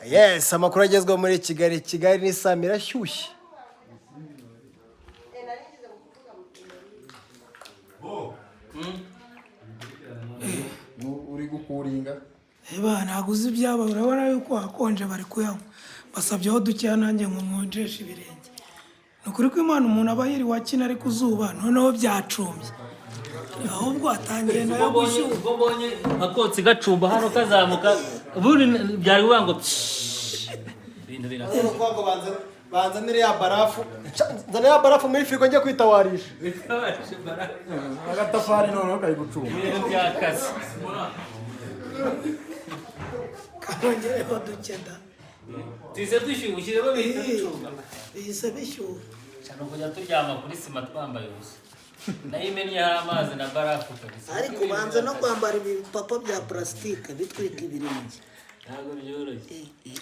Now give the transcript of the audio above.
Yes, amakuru agezweho muri Kigali. Kigali ni saa irashyushye. Uri gukuringa. Eba, ntabwo uzi ibyaba, urabona yuko hakonje, bari kuyanywa, basabyeho dukeya nanjye ngo nkonjeshe ibirenge. Ni ukuri ko Imana, umuntu aba yiriwe akina ari ku zuba, noneho byacumbye, ahubwo atangiye nayo gushyuha. Ubwo mbonye akotsi gacumba hano kazamuka, ubundi byari kuvuga ngo pshhh, ibintu birakaze. Ngo banzanire ya barafu. Nzanire ya barafu muri firigo njye kwitawarisha. Agatafari noneho kari gucumba. Ibintu byakaze. Kanongereho duke da. Tuze dushyushye rero, bihita bicumba. Bihise bishyuha. Cyane kujya turyama kuri sima twambaye ubusa, nayo imennyeho amazi na barafu kabisa. Ariko ubanza no kwambara ibipapa bya purasitike bitwika ibirenge. Ntabwo byoroshye. Eh, eh.